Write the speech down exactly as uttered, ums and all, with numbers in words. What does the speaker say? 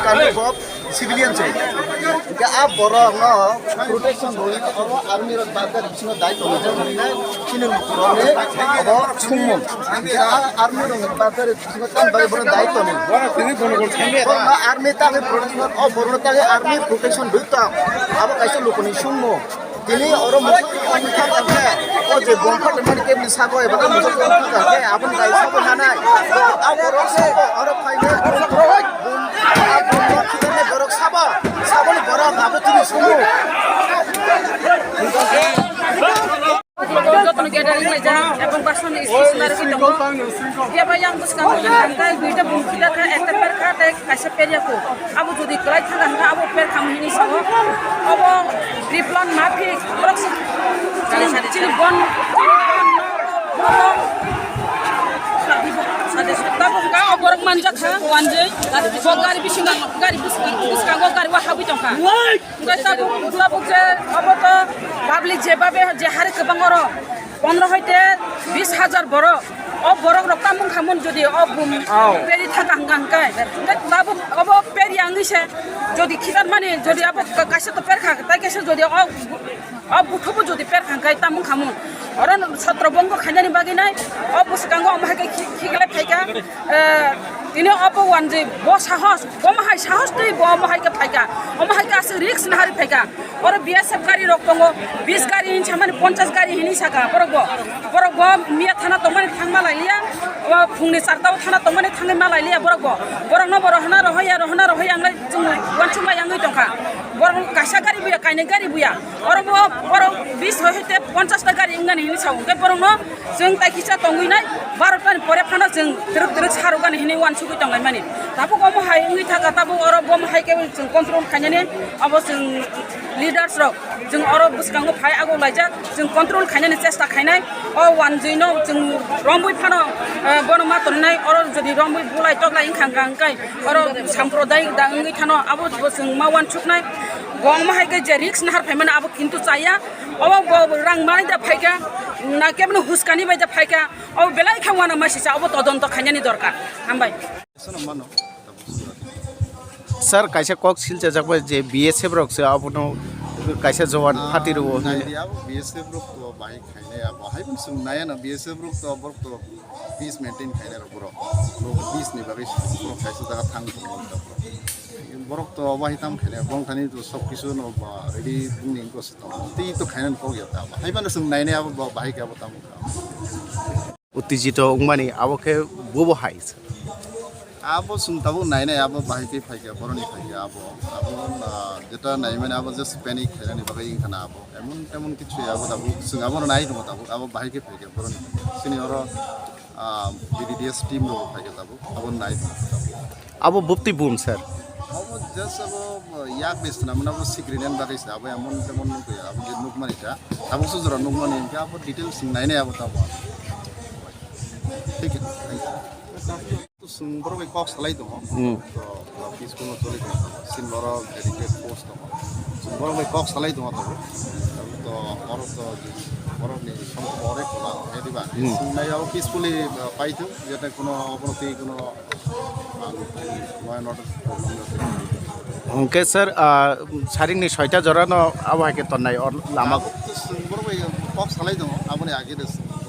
Kami bo civilian se. Ke a borok no protection roi abo army rok badar bisingo dai tong jang ni nai chini lukurok ni abo sungmung. Ke a army rok ni badar bisingo tan bagi borok dai tong ni. Borok no army ta ke protection o borok ta ke army protection dui tong. Abo kaisa lukuni sungmung. Tini oro musa wngkha khe, o je bom phatmani kebni sago eba khe musa wngkha khe, aboni dai sabo nanai. A borok sabo oro phaina bom, a bom khitarni borok sabo, saboni borok abo tini sumo. Jotono gathering laijak, ebong basoni stationery tongo. Phiya ba yang bwskango hwnka hwnkhe duita bumphida kha, ekta perkha tei kaisa perya kho. Abo jodi kwlai thangkha hwnkhe abo perkha hwnwi sao. Obo Riflon Mafik borok chini, chini bon, chini bon no borok tabuk hwnkha o borok manjak kha wanjwi. Bo gari bisingo, gari bwskango gari o habwi tongkha. Hwnkhe tabuk, tabuk je obo to public je babe je hari kwbang oro pondro hoite bis hajar borok o borok rok tamung khamung jodi o bum peri thaka hwnkha hwnkhe hwnkhe tabuk obo peri wngwi se jodi khitar mani jodi abo ka-, kaisa to per kha tai kaisa jodi o, o buthubo jodi per kha hwnkhe tamung khamung oro sotro bongo khainani bagwi nai o bwskango omo hai khe khi-, khiklai phaikha. Eh, tini obo wanjwi bo sahos, bo mahai sahos twi bo omo hai khe phaikha, omo hai khe aswk risk nahari phaikha. Oro B S F gari rok tongo, bis gari hin samani ponchas gari hini saka borok bo, borok bo miya thana tongmani thangma lailiya, o phungni charta o thana tongmani thangwi ma lailiya borok bo, borok no bo rohna rohoya, rohna rohoya wngwi chwng uansukma yangwi tongkha. Borok kaisa gari buya, kainwi gari buya, oro bo, borok bis hoite ponchas ta gari wngani hini sao, hwnkhe borok no Chwng tai kisa tongwi nai, barota ni pore phano chwng twrwk twrwk sarwgani hinwi uansugwi tonglaimani. Tabuk omo hai wngwi thaka, tabuk oro bomo hai khe chwng control khainani, abo chwng leaders rok chwng oro bwskango phai aguk laijak, chwng control khainani chesta khainai. O wanjwi no chwng rombwi phano, eh, bono ma tongnai, oro jodi rombwi bulai toklai wngkha hwnkha hwnkhe oro samprodayik da wngwi thano, abo bo chwng ma uansuknai. Bo omo hai khe je risk nahar phaimani abo kintu chaya. Obo bo rang manwi da phaikha, na keboni huskani bai da phaikha, obo belai khe uanama sisa, obo todonto khainani dorkar. Hambai. Sir, kaisa kok silchajak bai je B S F rok se abono kaisa jowan Ah, phati rwo nai hinwi. Di abo B S F rok to bai khainai abo. Hai bun sung nai ano B S F rok to borok to peace maintain khainai rok borok. Borok peace ni bagwi borok kaisa jaga thang borok to obo hai tam khainai borok thani to sob kisu no ba ready buni ko Tei to khainani kok ya ta. Hai mano chwng nainai abo bo bahai khe abo tamo kha. Uttejito wngmani abo khe bobo hai. Abo chwng tabuk nainai abo bahai khe phaikha boroni phaikha abo. Abo, ah, jeta naimani abo just panic khainani bagwi wngkha na abo. Emon temon kichu ya abo tabuk chwng abono nai tongo tabuk abo bahai khe phaikha boroni. Chini oro, ah, B D D S team rok phaikha tabuk abo nai tongo tabuk. Abo bupti bum, sir. Abo just abo yak de swnam na abo sikri nen bagwi se abo emon temon nuk ya abo je nuk mani ta abo sujura nuk mani hingke abo details sing nai nai abo tamo. Thik hai, thank you. To sung borok bai kok salai tongo. Hmm. To, to peaceful no choli tongo. Sin borok dedicate force tongo. Sung borok bai kok salai tongo to. To borok to borok ni song borok kola he diba. Hmm. Sung nai abo peacefully pai thung jate kono obo tei kono Hwnkhe sir, ah, saringni soita jorano abo hai khe tonnai o lama. Abo to chwng borok bai kok salai tongo, aboni age de chwng